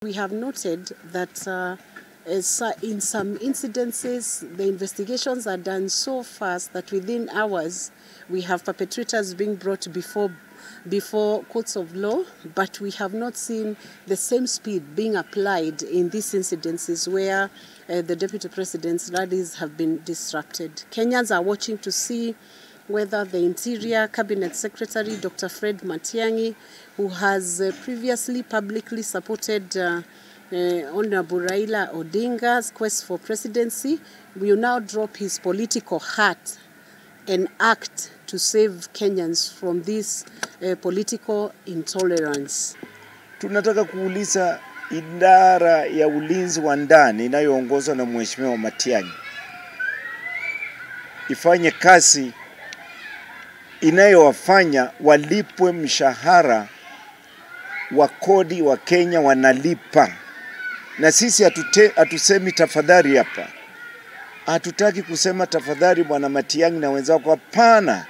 We have noted that in some incidences, the investigations are done so fast that within hours we have perpetrators being brought before courts of law, but we have not seen the same speed being applied in these incidences where the Deputy President's rallies have been disrupted. Kenyans are watching to see whether the Interior Cabinet Secretary, Dr. Fred Matiang'i, who has previously publicly supported Honorable Raila Odinga's quest for presidency, will now drop his political hat and act to save Kenyans from this political intolerance. Tunataka kuuliza idara ya ulinzi wa ndani inayoongozwa na Mheshimiwa Matiang'i ifanye kazi inayowafanya walipwe mshahara wa kodi wa Kenya wanalipa. Na sisi hatusemi tafadhali hapa. Hatutaki kusema tafadhali Bwana Matiang'i na wenzako, hapana.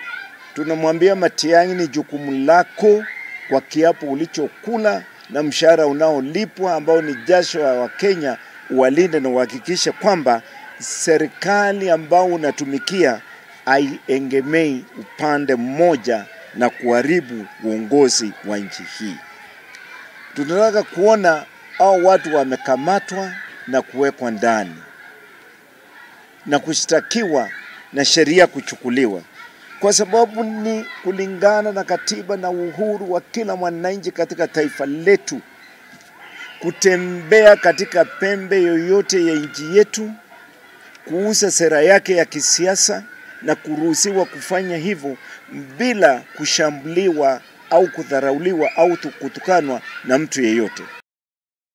Tunamwambia Matiang'i ni jukumu lako kwa kiapo ulichokula na mshahara unaolipwa ambao ni jasho wa Kenya, uwalinde na uhakikishe kwamba serikali ambao unatumikia haiegemei upande mmoja na kuharibu uongozi wa nchi hii. Tunataka kuona hao watu wamekamatwa na kuwekwa ndani na kushtakiwa na sheria kuchukuliwa, kwa sababu ni kulingana na katiba na uhuru wa kila mwananchi katika taifa letu kutembea katika pembe yoyote ya nchi yetu, kuuza sera yake ya kisiasa na kuruhusiwa kufanya hivyo bila kushambuliwa au kudharauliwa au kutukanwa na mtu yeyote.